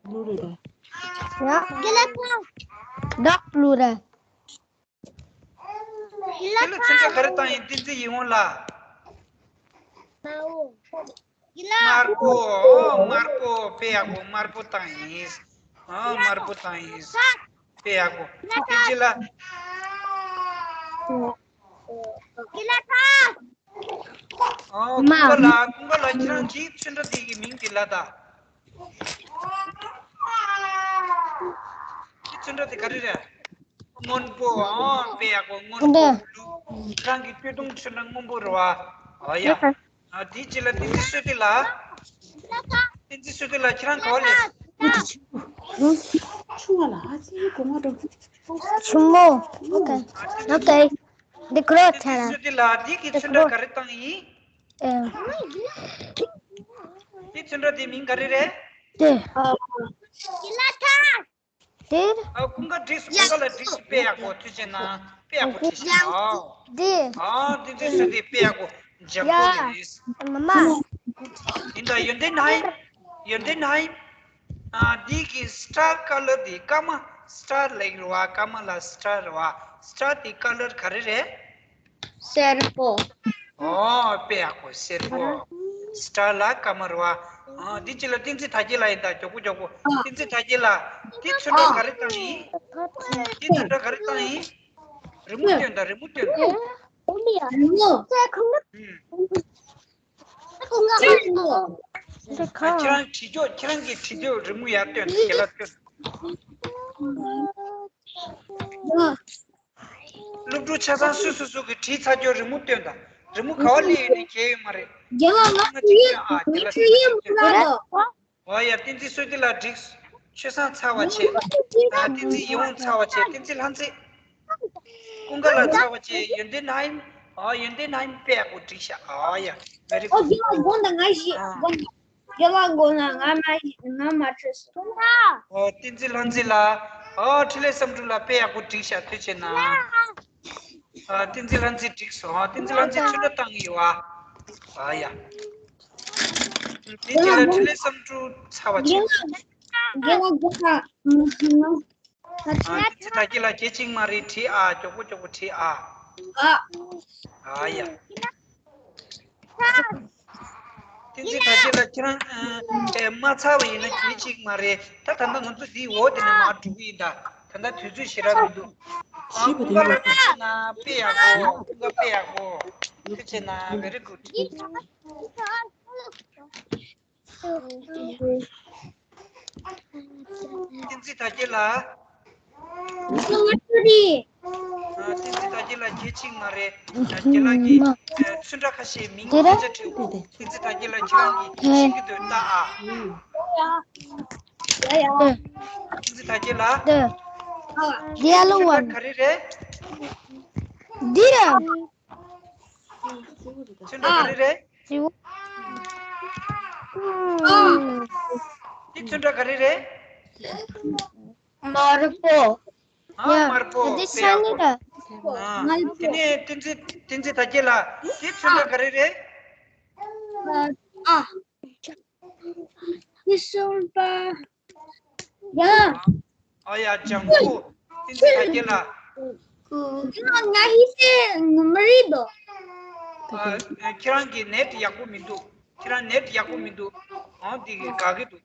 གླུ་རེད་ད། ཡ། དགེ་ལགས་ལགས། བདག་གླུ་རེད། དེ་ལ་ཚོན་ཁྲ་ག་རེ་བཏང་ཡིན། བསྟན་འཛིན་ཡིད་འོང་ལགས། དམར་པོ། ཨོ། དམར་པོ། དཔེ་ཡག་པོ། དམར་པོ་བཏང་ཡིན། ཨོ། དམར་པོ་བཏང་ཡིན། དཔེ་ཡག་པོ། བསྟན་འཛིན་ལགས། ཨོ། ཀུན་དགའ་ལགས། ཀུན་དགའ་ལགས། ཁྱེད་རང་གི་ཚོན་ཁྲ་དེ་གི་མིང་དེ་ལབ་ད། དེ་ཚོན་ཁྲ་དེ་ག་རེ་རེད། སྔོན་པོ། ཨ། དཔེ་ཡག་པོ། སྔོན་པོ། ལུ། རང་གི་སྟོད་ཐུང་ཚོན་ཁྲ་སྔོན་པོ་རེད་པ། ཨ་ཡ། ཨ། དེའི་རྗེས་ལ་བསྟན་འཛིན་བསོད་བདེ་ལགས། བསྟན་འཛིན་བསོད་བདེ་ལགས། ཁྱེད་རང་ག་པར་སླེབས། ཆུང་བ་ལ་ཨ་ཙི་གོ་མ་འགྲོ། ཆུང་མོ། ཨོ་ཀེ། ཨོ་ཀེ། འདི་ཁོ་རང་བསྟན་འཛིན་བསོད་བདེ་ལགས། འདི་གི་ཚོན་ཁྲ་ག་རེ་བཏང་ཡིན། ཨེ། འདི་ཚོན་ཁྲ་དེ་མིང་ག་རེ་རེད། དེ། དེ། ཨ། ཀུན་དགའ་འགྲིགས་སོང་། ཀུན་དགའ་ལགས་འགྲིགས་སོང་། དཔེ་ཡག་པོ། ཐུགས་རྗེ་གནང་། དཔེ་ཡག་པོ་བྲིས་ཤག་ཨ། དེ། ཨ། བསྟན་འཛིན་བསོད་བདེ་དཔེ་ཡག་པོ། ལྗང་ཁུ་ཡ། དེ་རེད། མ་མ། ཡིན་ད། ཡོན་ཏན་ཧའེ། ཡོན་ཏན་ཧའེ། ཨ། འདི་གི་སི་ཊར་ཀ་ལར་དེ། སྐར་མ་སི་ཊར་ལབ་ཀྱི་རེད་པ། སྐར་མ་ལ་སི་ཊར་རེད་པ། སི་ཊར་དེ་ཀ་ལར་ག་རེ་རེད། སེར་པོ། ཨོ། དཔེ་ཡག་པོ། སེར་པོ། སི་ཊར་ལ་སྐར་མ་རེད་པ། ཨ། འདི་གཅིག་ལ་བསྟན་འཛིན་དར་རྒྱས་ལགས་ཡིན་ད། མགྱོགས་པོ་མགྱོགས་པོ། ཨ། བསྟན་འཛིན་དར་རྒྱས་ལགས། འདི་ཚོན་ཁྲ་ག་རེ་བཏང་ཡིན། འདི་ཚོན་ཁྲ་ག་རེ་བཏང་ཡིན། རི་མོ་སྟོན་ད། རི་མོ་སྟོན་ད། རི་མོ། ཨུམ། འདི་ག་ཁྱེད་རང་བྲིས་ཀྱོག་ཁྱེད་རང་གིས་བྲིས་ཀྱོག་རི་མོ་ཡར་སྟོན། དགེ་ལགས་སྟོན། སློབ་ཕྲུག་ཆ་ཚང་སོ་སོ་སོ་གིས་བྲིས་ཚར་ཀྱོག་རི་མོ་སྟོན་ད། རི་མོ་ག་པར་སླེབས་ཡོད་ནས་གྱེས་ཡོད་མ་རེད། རྒན་ལགས། ང་ཅིག་སྟོན་ཨ། དགེ་ལགས་སྟོན། ཨོ་ཡ། བསྟན་འཛིན་བསོད་བདེ་ལགས་འགྲིགས། ཆོས་བཟང་ཚར་བ་བྱས། ཨ། བསྟན་འཛིན་ཡིད་འོང་ཚར་བ་བྱས། བསྟན་འཛིན་ལྷ་མཛེས། ཀུན་དགའ་ལགས་ཚར་བ་བྱས། ཡོན་ཏན་ཧའེ། ཨ། ཡོན་ཏན་ཧའེ་དཔེ་ཡག་པོ་བྲིས་ཤག་ཨ་ཡ། very good། ཨོ། རྒན་ལགས། དགོངས་དག། ང་ཞིག་ཨ། དགོངས་དག། རྒན་ལགས། དགོངས་དག། ང་མ་ང་མ་བྲིས་སོང་། ཨོ། བསྟན་འཛིན་ལྷ་མཛེས་ལགས། ཨོ། འཕྲིན་ལས་བསམ་གྲུབ་ལགས་དཔེ་ཡག་པོ་བྲིས་ཤག་ཐུགས་རྗེ་གནང་། ཨ། བསྟན་འཛིན་ལྷ་མཛེས་འགྲིགས་སོང་། ཨ། བསྟན་འཛིན་ལྷ་མཛེས་ཚོན་ཁྲ་བཏང་གི་ཡོད་ཨ། ཨ་ཡ། དེ་རྗེས་ལ་འཕྲིན་ལས་བསམ་གྲུབ་ཚར་བ་བྱས། རྒན་ལགས། རྒན་ལགས། རྒན་ལགས། ཨ། བསྟན་འཛིན་དར་རྒྱས་ལགས་གད་ཕྱིས་མ་རེད། བྲིས་ཨ། མགྱོགས་པོ་མགྱོགས་པོ་བྲིས་ཨ། ཨ། ཨ་ཡ། བསྟན་འཛིན་དར་རྒྱས་ལགས། ཁྱེད་རང་ཨ་ཨ་མ་ཚར་བ་ཡིན་ན་གལ་ཆེ་གི་མ་རེད། ད་ད་ལྟ་ང་ཚོ་འདིའི་འོག་དེ་ནས་མར་འགྲོ་གི་ཡིན། ད་ད་ལྟ་དུས་ཚོད་ཞེ་དྲག་མི་འདུག་ཨ་ཀུན་དགའ་ལགས་ཐུགས་རྗེ་གནང་། དཔེ་ཡག་པོ། ཀུན་དགའ་དཔེ་ཡག་པོ། ཐུགས་རྗེ་གནང་། very good། བསྟན་འཛིན་དར་རྒྱས་ལགས། ཨ་བསྟན་འཛིན་དར་རྒྱས་ལགས་གལ་ཆེ་གི་མ་རེད། རྒན་ལགས་ཀྱིས་ཨ་ཚོན་ཁྲ་ཁ་ཤས་མིང་སྐད་ཆ་དྲིས། བསྟན་འཛིན་དར་རྒྱས་ལགས་ཁྱེད་རང་གིས་ཤེས་ཀྱི་འདུག་ལྟ་ཨ། བསྟན་འཛིན་དར་རྒྱས་ལགས། The other one. ཚོན་ཁྲ་ག་རེ་རེད། འདི་ར། ཚོན་ཁྲ་ག་རེ་རེད། འདི་ཚོན་ཁྲ་ག་རེ་རེད། དམར་པོ། ཨ་དམར་པོ། འདི་དཔེ་ཡག་པོ། ཨ་དེ་ནས་བསྟན་འཛིན་བསྟན་འཛིན་དར་རྒྱས་ལགས། འདི་ཚོན་ཁྲ་ག་རེ་རེད། ཨ། འདི་སོལ་བ། ཡ། ཨ་ཡ་ལྗང་ཁུ། བསྟན་འཛིན་དར་རྒྱས་ལགས། ང་ང་ཧི་སེ་ནུ་མ་རི་དོ། ཨ་ཁྱེད་རང་གི་ནེཊ་ཡག་པོ་མི་འདུག་ཁྱེད་རང་ནེཊ་ཡག་པོ་མི་འདུག་ཨང་འདི་གི་དགའ་གི་འདུག་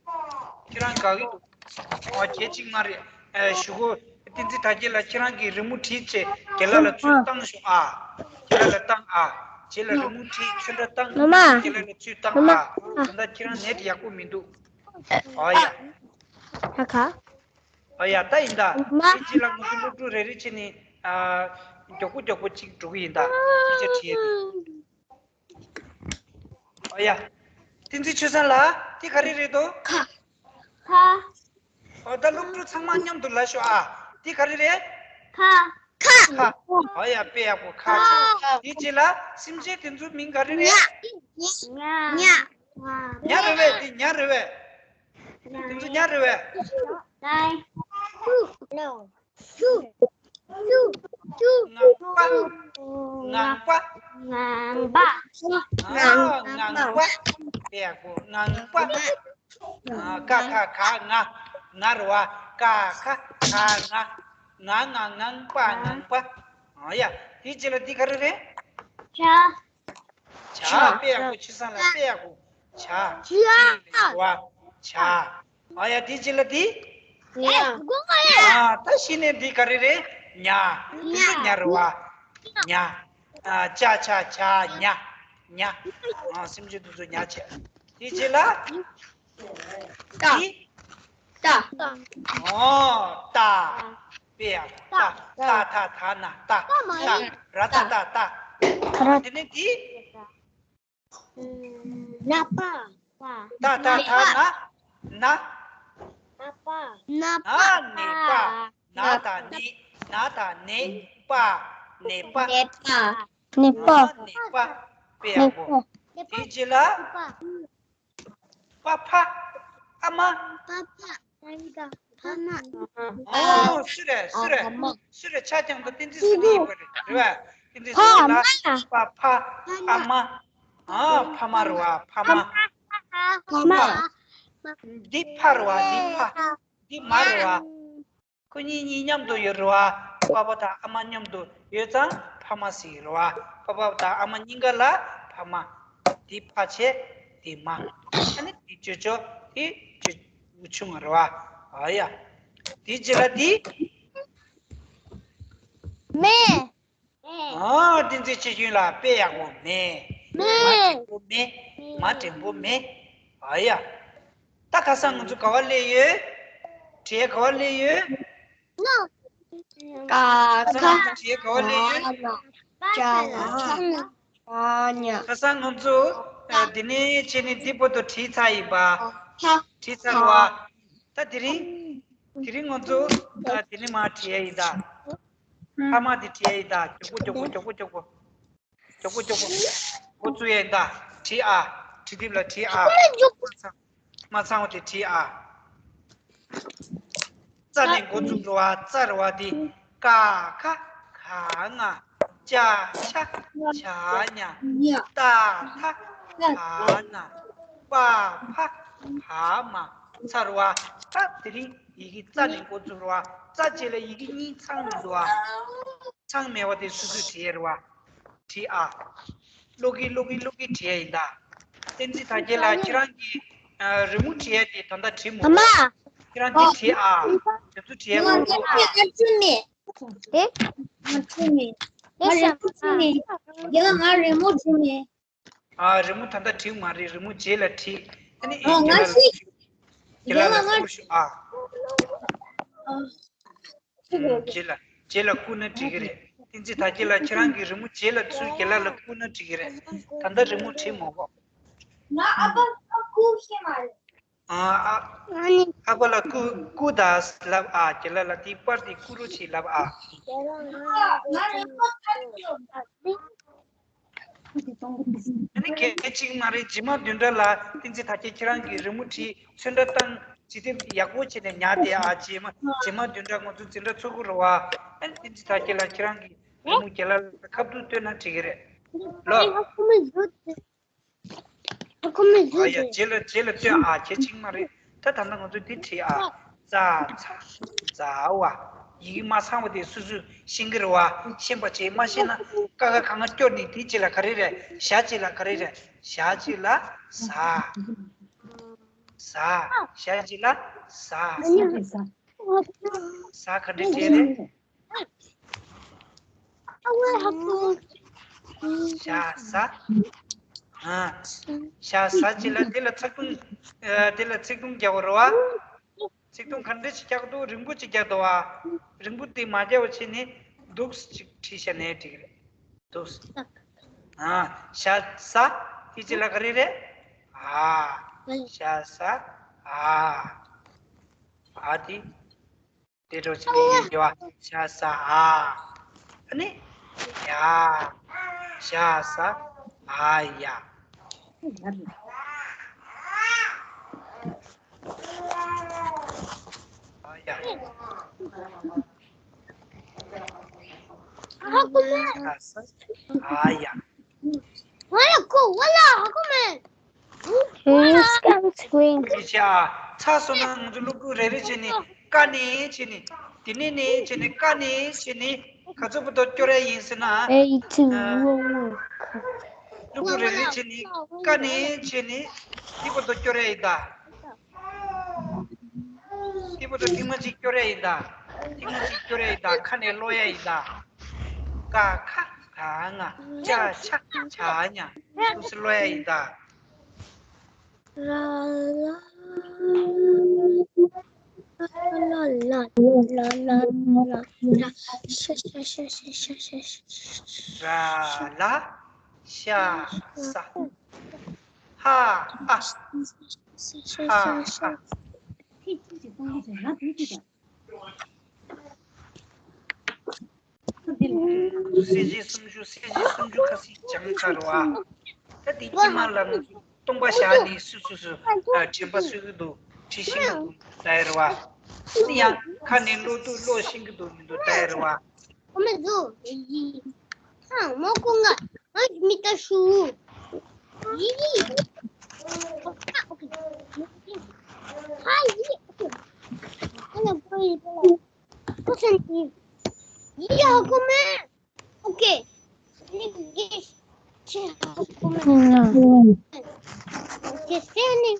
ཁྱེད་རང་དགའ་གི་འདུག་ཨ་གལ་ཆེ་གི་མ་རེད། ཨ་ཞུ་གོ། བསྟན་འཛིན་དར་རྒྱས་ལགས། ཁྱེད་རང་གིས་རི་མོ་བྲིས་བྱས་རྒན་ལགས་ལ་ཚུར་བཏང་ཤོག་ཨ། རྒན་ལགས་ལ་བཏང་ཨ། རྗེས་ལ་རི་མོ་བྲིས་ཚོན་ཁྲ་བཏང་། ནུ་མ། རྒན་ལགས་ལ་ཚུར་བཏང་ཨ། ད་ལྟ་ཁྱེད་རང་ནེཊ་ཡག་པོ་མི་འདུག་ཨ་ཡ། ཨ་ཁ། ཨ་ཡ་ད་ཡིན་ད། ནུ་མ། དེ་རྗེས་ལ་ང་ཚོ་སློབ་ཕྲུག་རེ་རེ་བྱས་ནས་ཨ་མགྱོགས་པོ་མགྱོགས་པོ་ཅིག་འགྲོ་གི་ཡིན་ད། སྐད་ཆ་དྲིས་ཡ་དེ། ཨོ་ཡ། བསྟན་འཛིན་ཆོས་བཟང་ལགས། དེ་ག་རེ་རེད་དོ། ཁ། ཁ། ཨོ་ད་སློབ་ཕྲུག་ཚང་མ་མཉམ་དུ་ལབ་ཤོག་ཨ། དེ་ག་རེ་རེད། ཁ། ཁ། ཁ། ཨོ་ཡ་དཔེ་ཡག་པོ་ཁ་ཆེ། དེ་རྗེས་ལ་སེམས་ཅན་དེ་ཚོའི་མིང་ག་རེ་རེད། ཉ། ཉ། ཉ་རེད་པས། དེ་ཉ་རེད་པས། དེ་ཚོ་ཉ་རེད་པས། ངང་པ། ངང་པ། ངང་པ། ཨ་ངང་པ། དཔེ་ཡག་པོ་ངང་པ། ཨ་ཀ་ཁ་ག་ང་། ང་རེད་པ། ཀ་ཁ་ག་ང་། ང་ང་ངང་པ་ངང་པ། ཨ་ཡ། དེ་རྗེས་ལ་འདི་ག་རེ་རེད། ཇ། ཇ། དཔེ་ཡག་པོ། ཆོས་བཟང་ལགས་དཔེ་ཡག་པོ། ཇ། ཇ། ཇ། ཨ་ཡ་དེ་རྗེས་ལ་དེ། ཉ། ཨ་ད་གཞི་ནས་འདི་ག་རེ་རེད། ཉ། དེ་ཚོ་ཉ་རེད་པ། ཉ། ཨ་ཅ་ཆ་ཇ་ཉ། ཉ། ཨ་སེམས་ཅན་དེ་ཚོ་ཉ་བྱས། དེ་རྗེས་ལ། ཏ། དེ། ཏ། ཨོ་ཏ། དཔེ་ཡག་ཏ། ཏ་ཐ་ད་ན་ཏ། ཏ། ར་ཏ་ཏ་ཏ། དེ་ནས་དེ། ན་པ། ཏ་ཏ་ཐ་ན། ན། ན་པ། ན་པ། ན་ནི་པ། ན་ད་ནི། ན་ད་ནི་པ། ནི་པ། ནི་པ། ནི་པ། ན་ནི་པ། དཔེ་ཡག་པོ། དེ་རྗེས་ལ། པ་ཕ། ཨ་མ། པ་ཕ། ཨ་མ། ཕ་མ། ཨོ་སུ་རེད་སུ་རེད། ཨ་མ། སུ་རེད། ཆ་རྐྱང་དུ་བསྟན་འཛིན་སུ་ནི་ཡིན་པ་རེད། རེད་པ། བསྟན་འཛིན་སུ་རེད་ལ། ཕ་མ། པ་ཕ། ཨ་མ། ཨ་ཕ་མ་རེད་པ། ཕ་མ། ཕ་མ། འདི་ཕ་རེད་པ། འདི་ཕ། འདི་མ་རེད་པ། ཁོ་གཉིས་གཉིས་མཉམ་དུ་ཡོད་རེད་པ། པ་ཕ་དང་ཨ་མ་མཉམ་དུ་ཡོད་ཙང་ཕ་མ་ཟེར་གྱི་རེད་པ། པ་ཕ་དང་ཨ་མ་གཉིས་ཀ་ལ་ཕ་མ། འདི་ཕ་བྱས་འདི་མ། ཨ་ནི་འདི་ཅོ་ཅོ་འདི་ཅོ་ཆུང་བ་རེད་པ། ཨ་ཡ། འདི་རྗེས་ལ་འདི། མེ། ཨ་བསྟན་འཛིན་ཆོས་སྐྱོང་ལགས་དཔེ་ཡག་པོ། མེ། མེ། མ་འགྲེང་བུ་མེ། མ་འགྲེང་བུ་མེ། ཨ་ཡ། ད་ཁ་སང་ང་ཚོ་ག་པར་སླེབས་ཡོད། དྲི་ཡ་ག་པར་སླེབས་ཡོད། ཀ་ཁ། ཁ་སང་ང་ཚོ་དྲི་ཡ་ག་པར་སླེབས་ཡོད། ཅ་ལ་ཆ། ཨ་ཉ། ཁ་སང་ང་ཚོ་ཨ་འདི་ནས་བྱས་ནས་འདི་བར་དུ་བྲིས་ཚར་ཡིན་པ། ཧ། བྲིས་ཚར་བ། ད་དེ་རིང་། དེ་རིང་ང་ཚོ་ཨ་འདི་ནས་མར་བྲིས་ཡ་ཡིན་ད། ཕ་མ་འདི་བྲིས་ཡ་ཡིན་ད། མགྱོགས་པོ་མགྱོགས་པོ་མགྱོགས་པོ་མགྱོགས་པོ། མགྱོགས་པོ་མགྱོགས་པོ། འགོ་བཙུགས་ཡ་ཡིན་ད། བྲིས་ཨ། བྲིས་དེབ་ལ་བྲིས་ཨ། མ་ཚང་མ་ཚང་བ་དེ་བྲིས་ཨ། ཙ་ནས་འགོ་བཙུགས་རེད་པ། ཙ་རེད་པ་དེ། ཀ་ཁ་ག་ང་། ཅ་ཆ་ཇ་ཉ། ཏ་ཐ་ད་ན། པ་ཕ་བ་མ། ཚ་རེད་པ། ད་དེ་རིང་ཡི་གེ་ཙ་ནས་འགོ་བཙུགས་རེད་པ། ཙ་རྗེས་ལ་ཡི་གེ་གཉིས་ཚང་མི་འདུག་པ། ཚང་མེད་པ་དེ་སོ་སོས་བྲིས་ཡ་རེད་པ། བྲིས་ཨ། ཀློག་གིན་ཀློག་གིན་ཀློག་གིན་བྲིས་ཡ་ཡིན་ད། བསྟན་འཛིན་དར་རྒྱས་ལགས། ཁྱེད་རང་གིས་ཨ་རི་མོ་བྲིས་ཡ་དེ་ད་ལྟ་བྲིས་མ་ཨ་མ། འདུག་ཁྱེད་རང་དེ་བྲིས་ཨ། དེ་ཚོ་བྲིས་ཡ་མ་འདུག་ཨ། ང་བྲིས་མེད། ཨེ། ང་བྲིས་མེད། ཨེ། ང་རི་མོ་བྲིས་མེད། རྒན་ལགས། ང་རི་མོ་བྲིས་མེད། ཨ། རི་མོ་ད་ལྟ་བྲིས་མ་རེད། རི་མོ་རྗེས་ལ་བྲིས། ཨ་ནི། ཨ། ང་རྒན་ལགས་ཤེས། རྒན་ལགས་ལ་ང་སྐོར་ཞུ་ཨ། ཨ། རྗེས་ལ། རྗེས་ལ་བསྐུར་ན་འགྲིག་གི་རེད། བསྟན་འཛིན་དར་རྒྱས་ལགས། ཁྱེད་རང་གི་རི་མོ་རྗེས་ལ་ཚུར་རྒན་ལགས་ལ་བསྐུར་ན་འགྲིག་གི་རེད། ད་ལྟ་རི་མོ་བྲིས་མ་དགོས། ང་ཨ་ཕ་ཨ་ཁུ་ཤེས་མ་རེད། ཨ། ཨ། ཨ་ནི། ཨ་ཕ་ལ་སྐུ་སྐུ་དང་ལབ་ཨ། རྒན་ལགས་ལ་དེའི་པར་དེ་སྐུ་རུ་ཆེ་ལབ་ཨ། ཨ་ནི་གལ་ཆེ་མ་རེད། རྗེས་མ་བདུན་ཕྲག་ལ་བསྟན་འཛིན་དར་རྒྱས་ཁྱེད་རང་གིས་རི་མོ་བྲིས། ཚོན་ཁྲ་བཏང་། བྱེད་ཐབས་ཡག་པོ་བྱས་ནས་ཉར་ཏེ་ཨ། རྗེས་མ་རྗེས་མ་བདུན་ཕྲག་ང་ཚོ་འཛིན་གྲྭ་ཚོགས་ཀྱི་རེད་བ། ཨ་ནི་བསྟན་འཛིན་དར་རྒྱས་ལགས། ཁྱེད་རང་གིས་རི་མོ་རྒན་ལགས་ལ་ཁ་ཐུག་སྟོན་ན་འགྲིག་གི་རེད་ལོ། ཨ་ཁུ་མི་ཨ་ཡ། རྗེས་ལ་རྗེས་ལ་སྟོན་ཨ། གལ་ཆེ་མ་རེད། ད་ད་ལྟ་ང་ཚོ་འདི་བྲིས་ཨ། ཙ་ཚ་ཛ་ཝ། ཡི་གེ་མ་ཚང་བ་དེ་སོ་སོས་ཤེས་ཀྱི་རེད་བ། ཤེས་པ་བྱས། མ་ཤེས་ན་ཀ་ཁ་གང་སྐྱོར་ནས་དེ་རྗེས་ལ་ག་རེ་རེད། ཞ་རྗེས་ལ་ག་རེ་རེད། ཞ་རྗེས་ལ་ཟ། ཟ། ཞ་རྗེས་ལ་ཟ། ཟ་ག་འདྲ་བྲིས་རེད། ཞ་ཟ། ཨ། ཞ་ཟ་རྗེས་ལ་དེ་ལ་ཚིག་ཐུང་། ཨ། དེ་ལ་ཚིག་ཐུང་རྒྱག་དགོས་རེད་བ། ཚིག་ཐུང་ག་འདྲ་ཞིག་རྒྱག་འདུག་རིང་པོ་ཅིག་རྒྱག་འདུག་བ། རིང་པོ་དེ་མ་རྒྱག་པ་བྱས་ནས་འདུག་ཅིག་བྲིས་བཞག་ནས་འགྲིག་གི་རེད། འདུག་ཨ། ཞ་ཟ། དེ་རྗེས་ལ་ག་རེ་རེད། ཨ། ཞ་ཟ། ཨ། ཨ་དེ། དེ་འདྲ་བྱས་ནས་ཡིན་པ། ཞ་ཟ་ཨ། ཨ་ནི། ཡ། ཞ་ཟ་ཨ་ཡ། ཨ་ཡ། ཨ་ཟ་ཨ་ཡ། ང་ལ་ཁོ་བ་ལ་ཧ་གོ་མེད། Please come screen. ཡིག་ཆ་ཚར་སོང་ན་ང་ཚོ་སློབ་ཕྲུག་རེ་རེ་བྱས་ནས་ཀ་ནས་བྱས་ནས། དེ་ནས་ནས་བྱས་ནས་ཀ་ནས་བྱས་ནས་ག་ཚོད་བར་དུ་སྐྱོར་ཡ་ཡིན་ཟེར་ན། Eighteen. སློབ་ཕྲུག་རེ་རེ་བྱས་ནས་ཀ་ནས་བྱས་ནས་དེ་བར་དུ་སྐྱོར་ཡ་ཡིན་ད། དེ་བར་དུ་ཐེངས་མ་གཅིག་སྐྱོར་ཡ་ཡིན་ད། ཐེངས་མ་གཅིག་སྐྱོར་ཡ་ཡིན་ད། ཁ་ནས་ཀློག་ཡ་ཡིན་ད། ཀ་ཁ་ག་ང་ཅ་ཆ་ཇ་ཉ་འདུག་སེ་ཀློག་ཡ་ཡིན་ད། ར་ལ་ལ་ལ་ལ་ལ་ལ་ལ་ལ་ཤ་ཤ་ཤ་ཤ་ཤ་ཤ། ར་ལ་ཤ་ས། ཧ་ཨ། ཧ་ཨ། གསལ་བྱེད་སུམ་ཅུ། གསལ་བྱེད་སུམ་ཅུ་ཁ་སང་སྦྱངས་ཚར་བ། ད་དེ་དཀྱིལ་མ་ལ་ང་ཚོ་སྟོང་པ་བཞག་ནས་སུ་སུ་སུ་ཨ་དྲན་པ་གསོ་གི་འདུག་བྲིས་ཤེས་ཀྱི་འདུག་ལབ་ཡ་རེད་བ། དེ་ཡང་ཁ་ནས་ཀློག་འདུག་ཀློག་ཤེས་ཀྱི་འདུག་མི་འདུག་ལྟ་ཡ་རེད་བ། ཁོ་མོ་ཚོ་ཡི་ཧ་མོ་ཀོ་ང་ང་མི་ལྟ་ཤུ་ཡི་ཡི། ཧ་ཡི། ཨ་ལ་ཀོ་ཡི་པ་ལ་ཀོ་སན་ཡི་ཡི་ཧ་ཀོ་མེ། Okay. Ni ge che ha kume. Ke se ni.